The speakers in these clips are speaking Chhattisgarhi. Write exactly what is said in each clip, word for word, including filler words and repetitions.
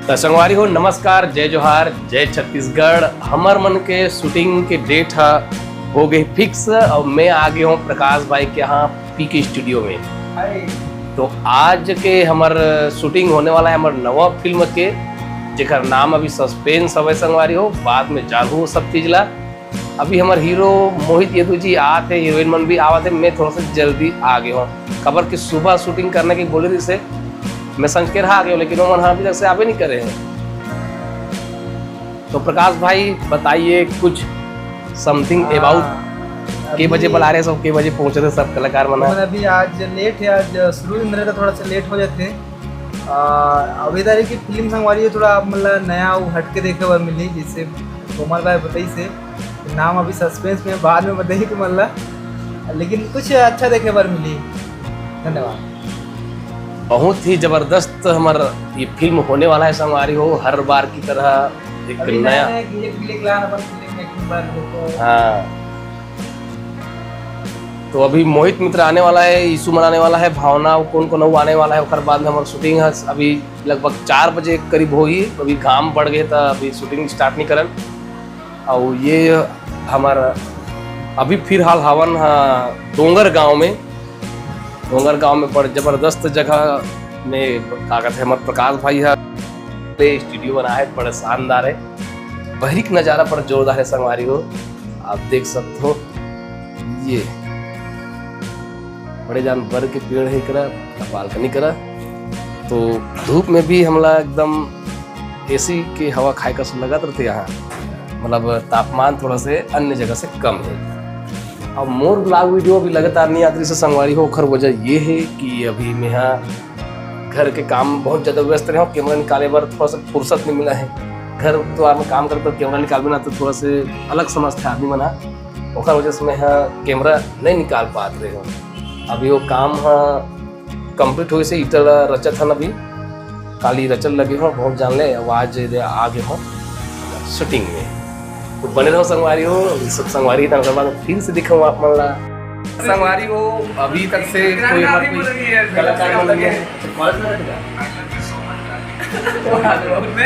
त संगवारी हो, नमस्कार, जय जोहार, जय छत्तीसगढ़। हमर मन के शूटिंग के डेट ह हो गए फिक्स और मैं आ गए हूँ प्रकाश भाई के यहाँ पी के स्टूडियो में। तो आज के हमर शूटिंग होने वाला है हमर नवा फिल्म के, जेकर नाम अभी सस्पेंस हवे संगवारी हो, बाद में जानहू सब चीज ला। अभी हमर हीरो मोहित यदु जी आत हे, हीरोइन मन भी आवत हे, मैं थोड़ा सा जल्दी आ गए हूँ, काबर कि सुबह शूटिंग करने के बोले रहिस हे, मैं संझ के रहा आ गए हूँ, लेकिन वो मन अभी तक से आवे नहीं करे हैं। तो प्रकाश भाई, बताइए कुछ something about के बजे बुला रहे सब, के बजे पहुंचे थे सब कलाकार मन? अभी आज लेट है, आज शुरू इंद्र का थोड़ा सा लेट हो जाते हैं। अभी तारीख की फिल्म संगवारी है, थोड़ा आप मतलब नया वो हटके देखे बर मिली, जैसे कोमल भाई बताई से नाम अभी सस्पेंस में, बाद में बताई तो मतलब, लेकिन कुछ अच्छा देखे बर मिली। धन्यवाद। बहुत ही जबरदस्त हमर ये फिल्म होने वाला है संगवारी हो, हर बार की तरह एक अभी नया नया है कि एक गिले गिला नंबर फिल्म में एक बार देखो। हाँ, तो अभी मोहित मित्र आने वाला है, यीशु मन आने वाला है, भावना, कौन कौन आने वाला है, ओकर बाद में हमर शूटिंग है। अभी लगभग चार बजे करीब होही, अभी घाम बढ़ गए तो अभी शूटिंग स्टार्ट नहीं करन। और ये हमारा अभी फिलहाल हवन हा डोंगर गांव में। डोंगर गांव में बड़ जबरदस्त जगह में का कहते हैं, हमर प्रकाश भाई है, स्टूडियो बना है, बड़ा शानदार है। बहरी के नजारा बड़ जोरदार है संगवारी हो, आप देख सकते हो। ये बड़े जान बर के पेड़ है एकरा, बालकनी करा। तो धूप में भी हमला एकदम एसी के हवा खाए कस लगत रहते यहाँ, मतलब तापमान थोड़ा से अन्य जगह से कम है। अब मोर ब्लॉग वीडियो अभी लगातार नहीं आत रहिस हे संगवारी हो, ओखर वजह ये है कि अभी मैं यहाँ घर के काम बहुत ज़्यादा व्यस्त रहे हूँ, कैमरा निकाले बर थोड़ा सा फुर्सत नहीं मिला है। घर द्वार में काम करते तो कैमरा निकालबे ना तो थोड़ा से अलग समझते आदमी मन ह, ओखर वजह से मैं यहाँ कैमरा नहीं निकाल पात रहे हूँ। अभी वो काम ह कंप्लीट होइस हे, ईटा ला रचत हन अभी, काली रचल लगे हो, बहुत जान ले, अब आज दे आ गए हो शूटिंग में। तो बने रहो संगवारी हो, सब संगवारी तन के बाद फिर से दिखाऊँ आप मन ला। संगवारी हो, अभी तक से कोई हमारे कोई कलाकार मन नहीं है।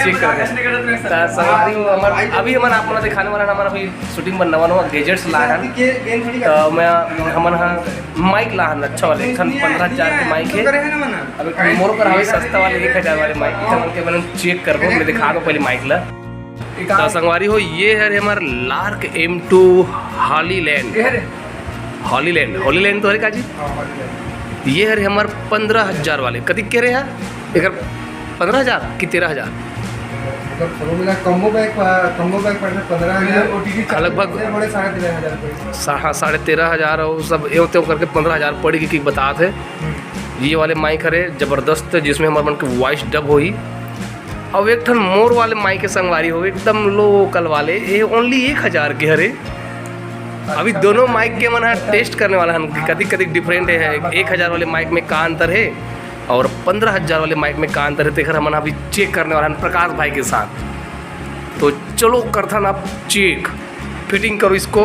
चेक कर दे। त संगवारी हो, हमर अभी हमन आप मन ला दिखाने वाला हमारा अभी शूटिंग बर नवा नवा गैजेट्स लाए हन। त मैं हमन ह माइक लाहन अच्छा वाले, एक ठन पंद्रह हजार के माइक है। अब एक मोर कर हवे सस्ता वाले एक हजार वाले माइक, एक ठन के मैंने चेक करबो, मैं दिखा दो पहले माइक ला। त संगवारी हो, ये हर हमार Lark M two Hollyland. Hollyland, Hollyland तो हरे का जी? ये हर हमार पंद्रह हजार वाले। कतिक के रहे यार? एकर पंद्रह हजार कि तेरह हजार? मतलब, कुल मिला combo pack, combo pack पड़ रहा है पंद्रह हजार। हाँ, लगभग। बड़े साढ़े तेरह हजार पड़ रहा है। सा-, हाँ, साढ़े तेरह हजार और सब एव तेव करके पंद्रह हजार पड़ी, कि बतात है। हम्म। ये वाले माइक हरे जबरदस्त, जिसमें हमारे मन के वॉइस डब होही। अब एक ठन मोर वाले माइक के संगवारी हो, एकदम लोकल वाले, ये only एक हजार के हरे। अभी दोनों माइक के मन ह टेस्ट करने वाला हन, कतिक कतिक डिफरेंट है, एक हजार वाले माइक में का अंतर है और पंद्रह हजार वाले माइक में का अंतर है, तेखर हमन अभी चेक करने वाला हन प्रकाश भाई के साथ। तो चलो करथन अब चेक, फिटिंग करो इसको।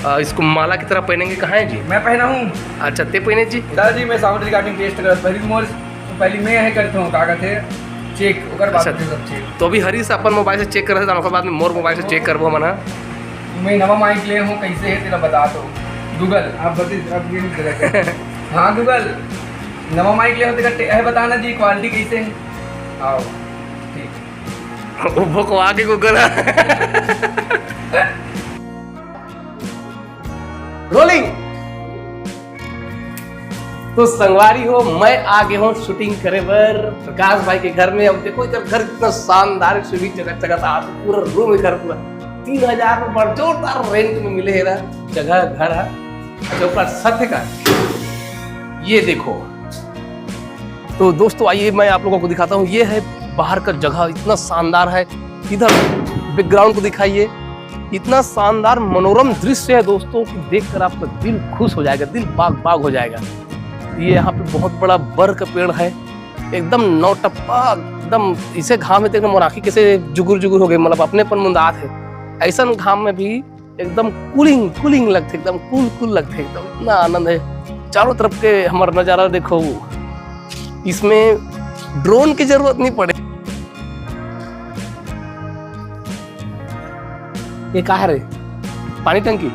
आ, इसको माला की तरह पहनेंगे, कहाँ है जी? मैं पहना हूँ। अच्छा, ते पहने जी। दादाजी, मैं साउंड रिकॉर्डिंग टेस्ट करत पहली मोर, पहली मैं यह करता हूँ, का कहते हैं, चेक, ओकर बाद अच्छा। में सब चेक। तो अभी हरीश अपन मोबाइल से चेक करत हे, ओकर बाद में मोर मोबाइल से चेक करबो हमन ह। मैं नवा माइक ले हूँ, कैसे है तेरा बता दो गूगल। आप बता, आप ये नहीं बता। हाँ गूगल, नवा माइक ले हूँ, तेरा टे-, है बताना जी, क्वालिटी कैसे है? आओ, ठीक। वो भोकवा के गूगल। रोलिंग। तो संगवारी हो, मैं आ गए हूँ शूटिंग करे बर प्रकाश भाई के घर में। अब देखो, इधर घर कितना शानदार है, सुबह चकाचक था, पूरा रूम इधर पूरा तीन हजार में बड़ जोरदार रेंट में मिले है ना, जगह, घर है। अच्छा, ऊपर छत है का? ये देखो, तो दोस्तों, आइए, मैं आप लोगों को दिखाता हूँ। ये है बाहर का जगह, इतना शानदार है। इधर बैकग्राउंड को दिखाइए, इतना शानदार मनोरम दृश्य है दोस्तों, कि देखकर आपका दिल खुश हो जाएगा, दिल बाग बाग हो जाएगा। ये यहाँ पे बहुत बड़ा बर का पेड़ है, एकदम नौटप्पा, एकदम इसे घाम में देखना, मोर आँखी कैसे जुगुर जुगुर हो गई, मतलब अपनेपन मुंदात है। ऐसा घाम में भी एकदम कूलिंग कूलिंग लगथे, एकदम कूल कूल लगथे, एकदम इतना आनंद है। चारों तरफ के हमारा नज़ारा देखो, इसमें ड्रोन की जरूरत नहीं पड़े। ये का हरे? पानी टंकी?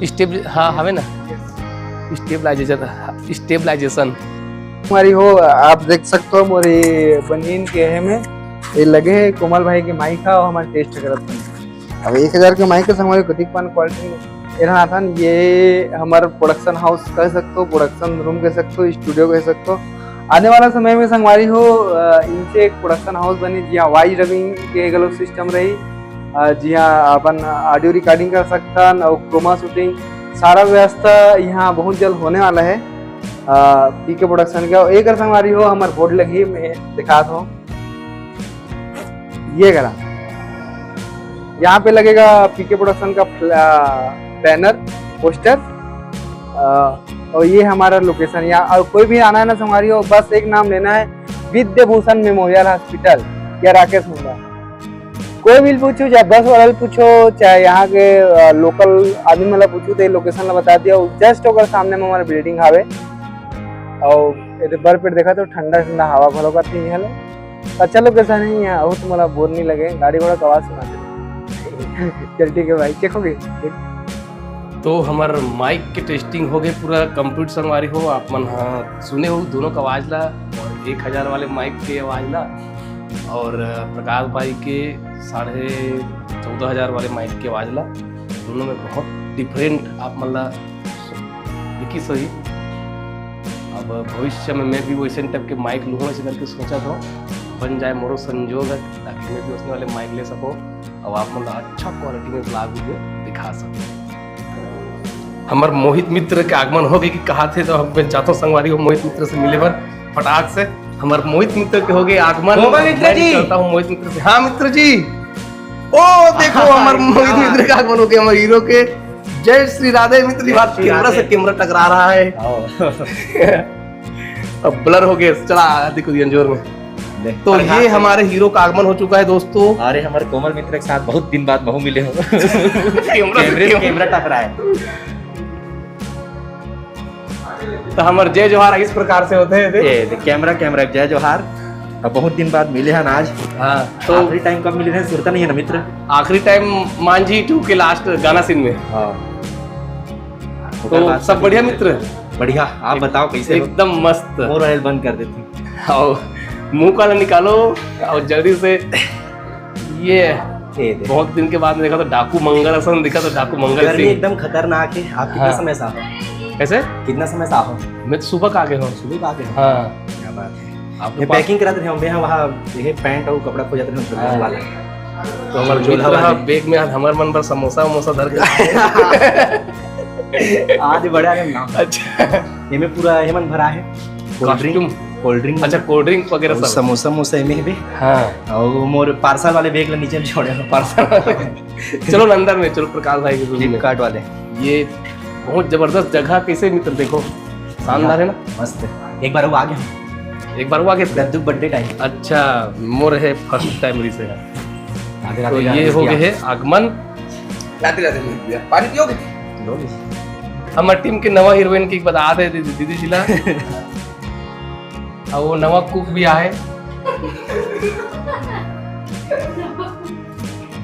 स्टेब हाँ हवे ना, स्टेबलाइजेशन। संगवारी हो, आप देख सकते हो मोर ये बनियान के हे में ये लगे है कोमल भाई के माइक हा, हमन टेस्ट करत हन। अब एक हजार के माइक के संगवारी कतिक पान क्वालिटी एरनाथन। ये हमर प्रोडक्शन हाउस कह सकते हो, प्रोडक्शन रूम कह सकते हो, स्टूडियो कह सकते हो। आने वाला समय में संगवारी हो, अ, इनसे एक प्रोडक्शन हाउस बनी जिहाँ वॉइस डबिंग के घलो सिस्टम रही, अ, जिहाँ अपन ऑडियो रिकॉर्डिंग कर सकथन और क्रोमा शूटिंग, सारा व्यवस्था यहाँ बहुत जल्द होने वाला है। पीके प्रोडक्शन का एक संगवारी हो, हमर बोर्ड लगी, मैं दिखात हूँ, ये करा, यहाँ पे लगेगा पीके प्रोडक्शन का बैनर, पोस्टर। और ये हमारा लोकेशन। यहाँ और कोई भी आना है ना संगवारी हो, बस एक नाम लेना है, विद्याभूषण मेमोरियल हॉस्पिटल या राकेश मुंडा। कोई भी पूछो, चाहे बस वाला पूछो, चाहे यहाँ के लोकल आदमी वाला पूछो, तो ये लोकेशन ला बता दिया। जस्ट ओकर सामने में हमारा बिल्डिंग हावे और ये बर्फ पे देखा तो ठंडा ठंडा हवा भलो का थी हलो। अच्छा लोकेशन है यहाँ, बहुत मोला बोर नहीं लगे, गाड़ी घोड़ा का आवाज सुना दे। चल ठीक है भाई, चेक हो गई। तो हमार माइक के टेस्टिंग हो गए पूरा कंप्लीट संगवारी हो। आप मन हाँ सुने हो दोनों का आवाज ला, और एक हजार वाले माइक के आवाज ला, और प्रकाश भाई के साढ़े चौदह हजार वाले माइक के आवाज ला। दोनों में बहुत डिफरेंट आप मन ला दिखी सही। अब भविष्य में मैं भी वैसे टाइप के माइक लूँगा, ऐसे करके सोचा था, बन जाए मोरो संजोग है, ताकि मैं भी उसने वाले माइक ले सकूँ और आप मन ला अच्छा क्वालिटी में ब्लॉग वीडियो दिखा सकूँ। हमार मोहित मित्र के आगमन हो गए कि कहा थे, तो हम जाता संगवारी हो मोहित मित्र से मिले बर फटाक से। हमार मोहित मित्र के हो गए आगमन। कोमल मित्र मैं जी। निकलता हूँ मोहित मित्र से। हाँ मित्र जी, ओ देखो हमार मोहित मित्र के आगमन हो गए, हमारे हीरो के। जय श्री राधे मित्र जी। बात कैमरा से कैमरा टकरा रहा है। अब ब्लर हो गए, चला देखो ये अंजोर में। तो ये हमारे हीरो का आगमन हो चुका है दोस्तों। अरे हमारे कोमल मित्र के साथ बहुत दिन बाद बहु मिले हो। कैमरा से कैमरा टकराए। तो हमारे जय जोहार इस प्रकार से होते हैं। ये कैमरा कैमरा जय जोहार। अब बहुत दिन बाद मिले हैं आज। हाँ, तो आखिरी टाइम कब मिले थे सुरता नहीं है ना मित्र? आखिरी टाइम मांझी टू के लास्ट गाना सीन में। हाँ। तो सब बढ़िया मित्र? बढ़िया, आप बताओ कैसे हो? एकदम मस्त। और ऑयल बंद कर देते हैं। आओ, मुंह काला निकालो और जल्दी से। ये ये दे। बहुत दिन के बाद में देखा तो डाकू मंगल असन दिखा तो डाकू मंगल गर्मी सिंह। एकदम खतरनाक है। आप कितना हाँ। समय से आओ? कैसे? कितना समय से आओ? मैं तो सुबह का आ गया हूँ। सुबह का आ गए हो? हाँ। क्या बात है। आपके मैं पास पैकिंग कराते रहे हूँ, मैं वहाँ ये पैंट और कपड़ा खो जाते रहे हाँ। वाला। तो हमारे चूल्हा मित्र वाला। बैग में आज हमारे मन पर समोसा वमोसा धर के आज बड़ा है ना। अच्छा। ये में पूरा ये मन भरा है। Cold drink. Costume. Cold drink. अच्छा, कोल्ड ड्रिंक वगैरह और सब। समोसा वमोसा एमे भी। हाँ। और वो मोर पार्सल वाले बैग ला नीचे में छोड़े हो। पार्सल वाले। चलो ना अंदर में, चलो प्रकाश भाई के रूम में। फ्लिपकार्ट वाले। ये बहुत जबरदस्त जगह, कैसे मित्र देखो, शानदार है ना? मस्त है। एक बार वो आ गया। एक बार वो आ गया। दद्दू बर्थडे टाइम। अच्छा, मोर है फर्स्ट टाइम रिसे है। राधे तो राधे ये हो गए है आगमन। राधे राधे भैया, पानी पियोगे? हमारे टीम के नवा हीरोइन की बता दे दीदी, दीदी जिला। अब वो नवा कुक भी आए।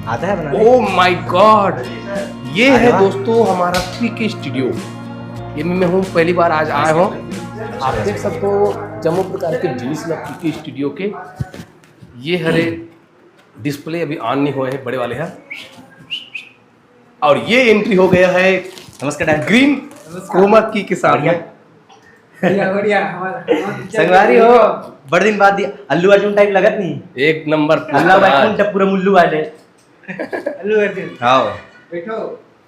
आता है बनाने? Oh my God, ये है दोस्तों हमारा पीके स्टूडियो। ये मैं हूँ, पहली बार आज आया हूँ। आप देख सकते हो जम्मो प्रकार के जीनिस ला पीके स्टूडियो के। ये हरे डिस्प्ले अभी ऑन नहीं हुए हैं, बड़े वाले हैं। और ये एंट्री हो गया है नमस्कार डैड। ग्रीन क्रोमा की के साथ में। बढ़िया, बढ़िया, हमारा, हमारा पिक्चर संगवारी हो, बड़े दिन बाद दिया। अल्लू अर्जुन टाइप लगत नहीं। एक नंबर अल्लू भाई कौन टप पूरा मुल्लू वाले। अल्लू अर्जुन। हाँ। बैठो।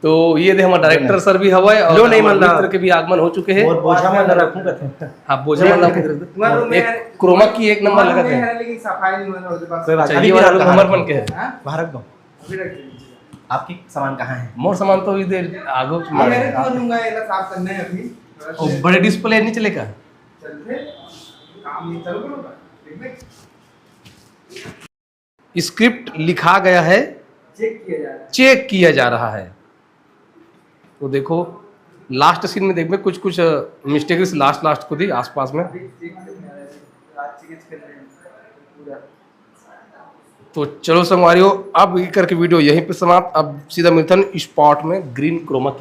तो ये दे हमारे डायरेक्टर सर भी हवाए और लो नहीं हमारे मल्ला। मित्र के भी आगमन हो चुके हैं। और बोझा मन रखूं कथे। हाँ, बोझा मन रखूं। तुम्हारे रूम में एक यार, क्रोमा की एक नंबर तुम्हारे लगा रूम में था। है, लेकिन सफाई नहीं हुआ था, उसके बाद। कोई बात अच्छा, नहीं, ये अभी वाला रूम रखा हमारे है। मन के है। हाँ? बाहर रख दो। अभी रख दीजिए। आपकी सामान कहाँ है? मोर सामान तो इधर आगो में हाँ, मैं है। रख दूंगा, ये ला साफ करना है अभी। ओ, बड़े डिस्प्ले नहीं चलेगा? चलते, काम नहीं चालू करूंगा, देख ले। स्क्रिप्ट लिखा गया है, चेक किया जा रहा है। चेक किया जा रहा है। तो देखो, लास्ट सीन में देखबे कुछ कुछ मिस्टेक लास्ट लास्ट को दी आसपास में। अभी चेक करने वाला है, आज चेक कर रहे हैं पूरा। तो चलो संगवारी हो, अब ये करके वीडियो यहीं पे समाप्त। अब सीधा मिलथन स्पॉट में ग्रीन क्रोमा